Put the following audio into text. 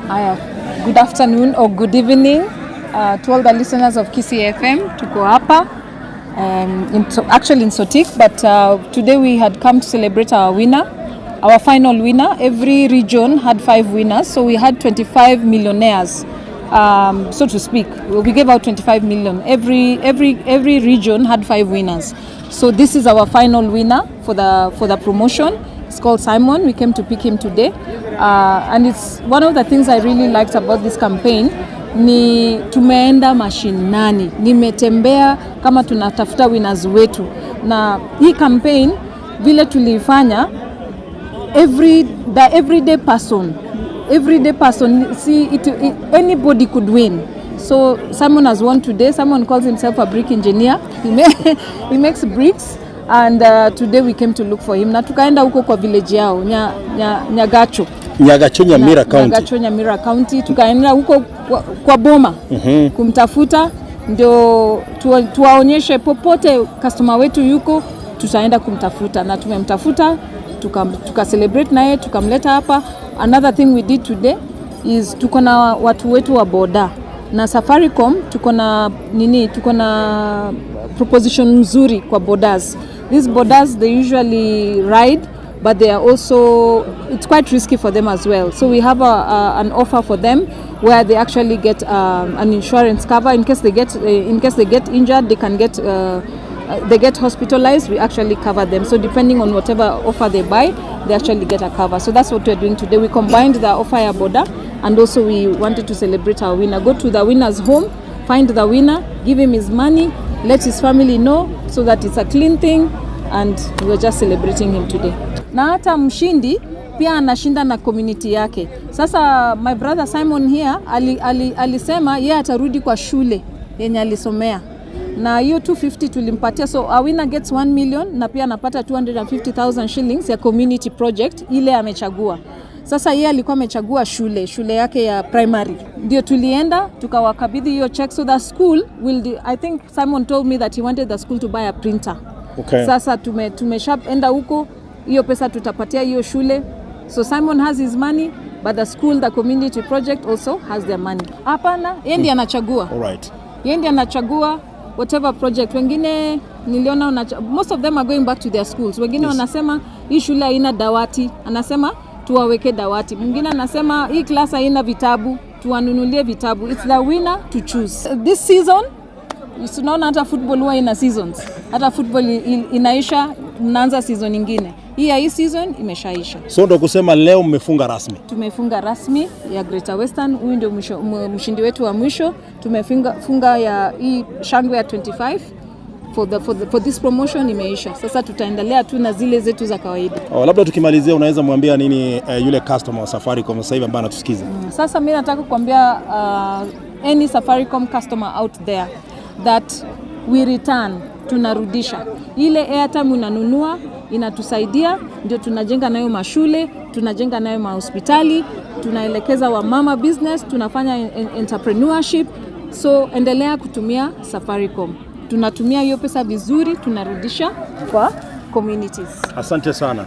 Haya, good afternoon or good evening to all the listeners of Kisii FM. Tuko hapa actually in Sotik, but today we had come to celebrate our winner, our final winner. Every region had five winners, so we had 25 millionaires, so to speak. We gave out 25 million. Every region had five winners. So this is our final winner for the promotion. It's called Simon. We came to pick him today. And it's one of the things I really liked about this campaign ni tumeenda mashinani, nimetembea kama tunatafuta winners wetu, na hii campaign vile tuliifanya, the everyday person, see it, anybody could win. So Simon has won today. Simon calls himself a brick engineer. He makes bricks, and today we came to look for him na tukaenda huko kwa village yao Nyagacho. Nyagacho, Nyamira County. Nyagacho, Nyamira County. Tukaenda huko kwa boma kumtafuta ndio tuwaonyeshe popote customer wetu yuko, tutaenda kumtafuta na tumemtafuta, tuka celebrate naye, tukamleta hapa. Another thing we did today is tuko na watu wetu wa boda na Safaricom, tuko na nini, tuko na proposition mzuri kwa bodas. These bodas, they usually ride, but they are also, it's quite risky for them as well. So we have an offer for them where they actually get an insurance cover in case they get injured, they get hospitalized, we actually cover them. So depending on whatever offer they buy, they actually get a cover. So that's what we're doing today. We combined the offer ya boda and also we wanted to celebrate our winner. Go to the winner's home, find the winner, give him his money, let his family know so that it's a clean thing, and we're just celebrating him today. Na hata mshindi pia anashinda na community yake. Sasa my brother Simon here alisema yeye atarudi kwa shule yenye alisomea na hiyo 250 tulimpatia, so a winner gets 1 million na pia anapata 250,000 shillings ya community project ile amechagua. Sasa yeye alikuwa amechagua shule yake ya primary, ndio tulienda tukawakabidhi hiyo check, so the school will I think Simon told me that he wanted the school to buy a printer. Sasa tumeshaenda huko, hiyo pesa tutapatia hiyo shule. So Simon has his money, but the school, the community project also has their money. Hapana, yeye ndiye anachagua. All right. Yeye ndiye anachagua whatever project. Wengine niliona most of them are going back to their schools. Wengine wanasema hii shule haina dawati, anasema tuwaweke dawati. Mwingine anasema hii class haina vitabu, tuwanunulie vitabu. It's the winner to choose. This season, tunaona hata football huwa ina seasons. Hata football inaisha, mnaanza season ingine. Hii ya hii season imeshaisha. So ndo kusema leo mmefunga rasmi. Tumefunga rasmi ya Greater Western. Huyu ndio mshindi wetu wa mwisho. Tumefunga funga ya hii shangwe ya 25 for this promotion imeisha. Sasa tutaendelea tu na zile zetu za kawaida. Oh, labda tukimalizia unaweza mwambia nini yule customer wa Safaricom sasa hivi ambaye anatusikiza? Sasa mi nataka kuambia any Safaricom customer out there that we return, tunarudisha ile airtime unanunua, inatusaidia, ndio tunajenga nayo mashule, tunajenga nayo mahospitali, tunaelekeza wamama business, tunafanya entrepreneurship. So endelea kutumia Safaricom, tunatumia hiyo pesa vizuri, tunarudisha kwa communities. Asante sana.